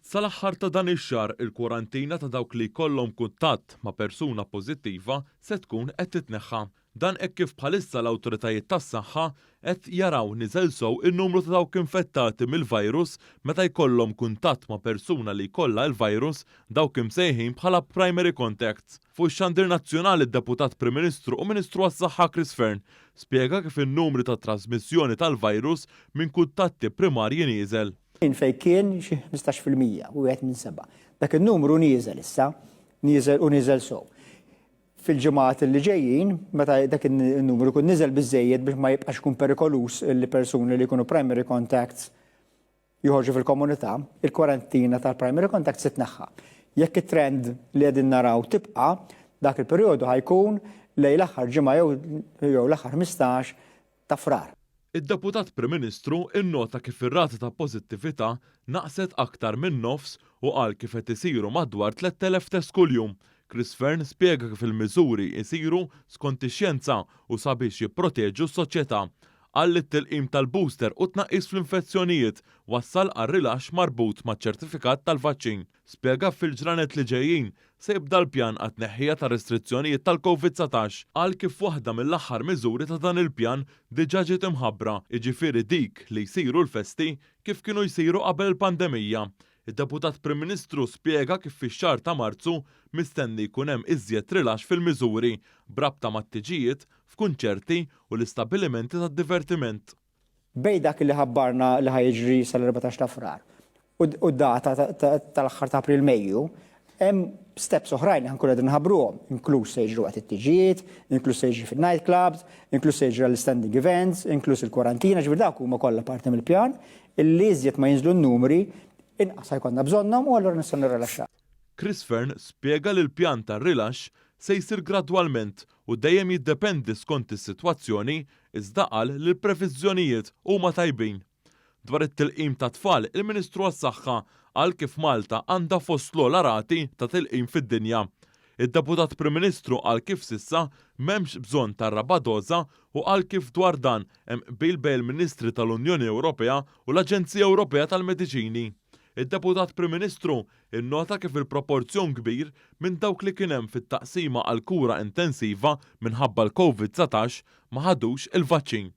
Sal-aħħar ta' dan ix-xahar il-kwarantina ta' dawk li jkollhom kuntatt ma' persuna pożittiva se tkun qed titneħħa. Dan hekk kif bħalissa l-awtoritajiet tas-saħħa qed jaraw niżel sew in-numru ta' dawk infettati mill-virus meta jkollhom kuntatt ma' persuna li jkollha l-virus, dawk imsejħin bħala primary contacts. Fuq ix-xandir nazzjonali d-Deputat Prim Ministru u Ministru għas-Saħħa Chris Fearne spjega kif in-numri ta' trasmissjoni tal-virus minn kuntatti primarji nieżel. Kien fejn kien xi 15%, wieħed minn sebgħa. Dak in-numru nieżel issa, nieżel u nieżel sew. Fil-ġimgħat li ġejjin, meta dak in-numru jkun niżel biżżejjed biex ma jibqax ikun perikoluż li persuni li jkunu primary contacts joħorġu fil-komunità, il-kwarantina tal-primary contacts titneħħa. Jekk it-trend li qegħdin naraw tibqa', dak il-perjodu ħa jkun lejn l-aħħar ġimgħa jew l-aħħar 15 ta' Frar. Id-Deputat Prim Ministru nnota kif ir-rata ta' pożittività naqset aktar minn nofs u qal kif qed isiru madwar 3,000 test kuljum. Chris Fearne spjega kif il-miżuri jsiru skont ix-xjenza u sabiex jipproteġu s-soċjetà. Qal li t-tilqim tal-booster u t-tnaqqis fl-infezzjonijiet wassal għal rilaxx marbut maċ-ċertifikat tal-vaċċin. Spjega fil-ġranet li ġejjin se jibda l-pjan għat-tneħħija tar-restrizzjonijiet tal-Covid 19. Qal kif waħda mill-aħħar miżuri ta' dan il-pjan diġà ġiet imħabbra, jiġifieri dik li jsiru l-festi kif kienu jsiru qabel il-pandemija. Id-Deputat Prim Ministru spjega kif fix-xahar ta' Marzu mistenni jkun hemm iżjed rilaxx fil-miżuri b'rabta mat-tiġijiet f'kunċerti u l-istabbilimenti tad-divertiment. Bejn dak li ħabbarna li ħa jiġri sal-14 ta' Frar u d-data tal-aħħar ta' April Mejju, hemm steps oħrajn li ħankun qegħdin nħabbruhom, inkluż se jiġru waqt it-tiġijiet, inkluż se jiġri fin-night clubs, inkluż se jiġri għall-standing events, inkluż il-kwarantina, ġifieri dawk huma kollha parti mill-pjan illi iżjed ma jinżlu n-numri, inqas ħa jkollna bżonnhom u allura nistgħu nirrilaxxaw. Chris Fearne spjega li l-pjan tar-rilaxx se jsir gradwalment u dejjem jiddependi skont is-sitwazzjoni iżda qal li l-previżjonijiet huma tajbin. Dwar it-tilqim tat-tfal, il-Ministru għas-Saħħa qal kif Malta għandha fost l-ogħla rati ta' tilqim fid-dinja. Id-Deputat Prim Ministru qal kif s'issa m'hemmx bżonn tar-raba' doża u qal kif dwar dan hemm qbil bejn il-Ministri tal-Unjoni Ewropea u l-Aġenzija Ewropea tal-Mediċini. Id-Deputat Prim Ministru nnota kif il-proporzjon kbir minn dawk li kien hemm fit-taqsima għall-kura intensiva minħabba l-Covid 19 ma ħadux il-vaċċin.